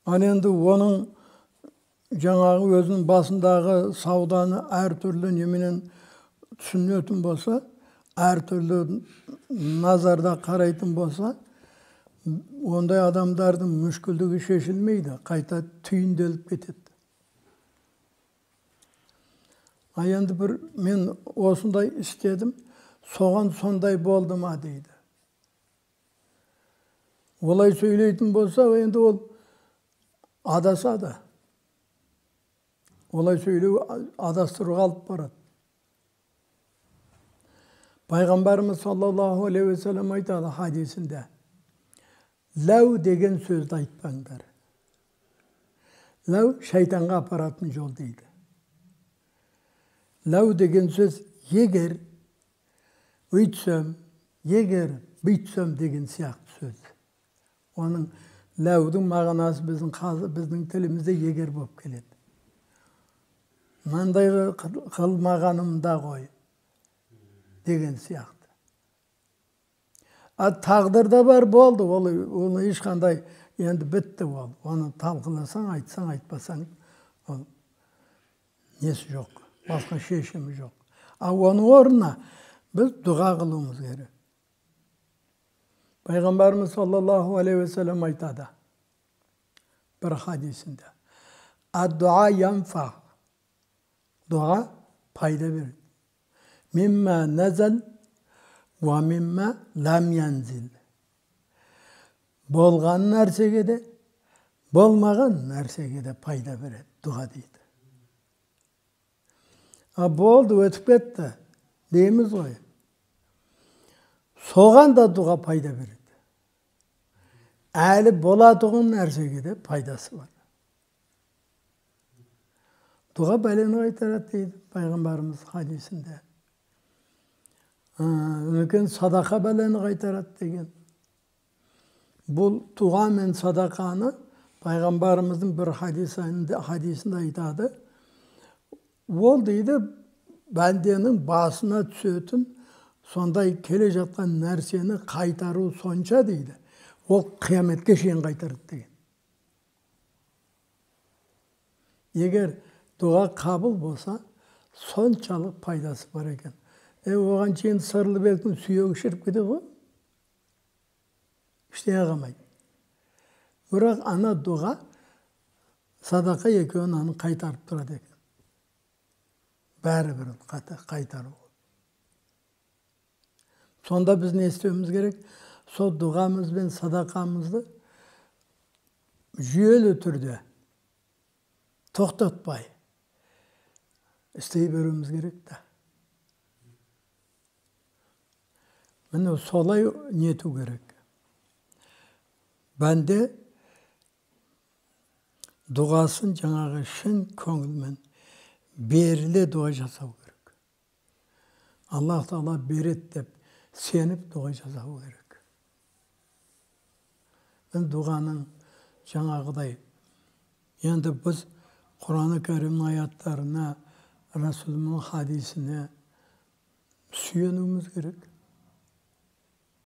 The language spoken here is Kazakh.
Ал енді оның жаңағы өзінің басындағы сауданы әртүрлі неменен түсінетін болса, әртүрлі назарда қарайтын болса, ондай адамдардың мүшкілдігі шешілмейді, қайта түйінделіп кетеді. А енді бір мен осындай істедім, соған сондай болды ма дейді. Олай сөйлейтін болса, енді ол адасады. Олай сөйлеу адастыруға алып барады. Пайғамбарымыз саллаллаху алейхи уассалам айтады хадисінде: ләу деген сөзді айтпаңдар. Ләу шайтанға апаратын жол дейді. Ләу деген сөз егер өйтсем, егер бүйтсем деген сияқты сөз. Оның ләудің мағынасы біздің тілімізде егер болып келеді. Мынандай қылмағанымда ғой деген сияқты. А тағдырда бар болды, ол ешқандай енді бітті ол. Оны талқыласаң, айтсаң, айтпасаң, ол несі жоқ, басқа шешімі жоқ. А оның орнына біз дұға қылуымыз керек. Пайғамбарымыз саллаллаху алейхи уассалам айтады бір хадисінде: ад-дуа янфа, дұға пайда береді. Мимма назал уа мимма лам янзил. Болған нәрсеге де, болмаған нәрсеге де пайда береді дұға дейді. А болды, өтіп кетті дейміз ғой. Соған да дұға пайда береді. Әлі болатұғын нәрсеге де пайдасы бар. Дұға бәлені қайтарады дейді пайғамбарымыз хадисінде. Үлкен садақа бәлені қайтарады деген. Бұл дұға мен садақаны пайғамбарымыздың бір хадисінде айтады. Ол дейді, бәнденің басына түсетін сондай келе жатқан нәрсені қайтару сонша дейді. Ол қияметке шейін қайтарады деген. Егер дұға қабыл болса, соншалық пайдасы бар екен. Оған шейін Сырлыбектің сүйегі шіріп кетеді ғой. Ештеңе қалмайды. Бірақ ана дұға, садақа екеуін аны қайтарып тұрады екен. Бәрібір қайтару. Сонда біз не істеуіміз керек? Сол дұғамыз бен садақамызды жүйелі түрде тоқтатпай істей беруіміз керек та. Міне солай нету керек. Бәнде дұғасын жаңағы шын көңілмен беріле дұға жасау керек. Аллах Тағала береді деп сеніп дұға жасау керек. Дұғаның жаңағыдай, енді біз Құран-ы Кәрімнің аяттарына, Расулының хадисіне сүйенуіміз керек.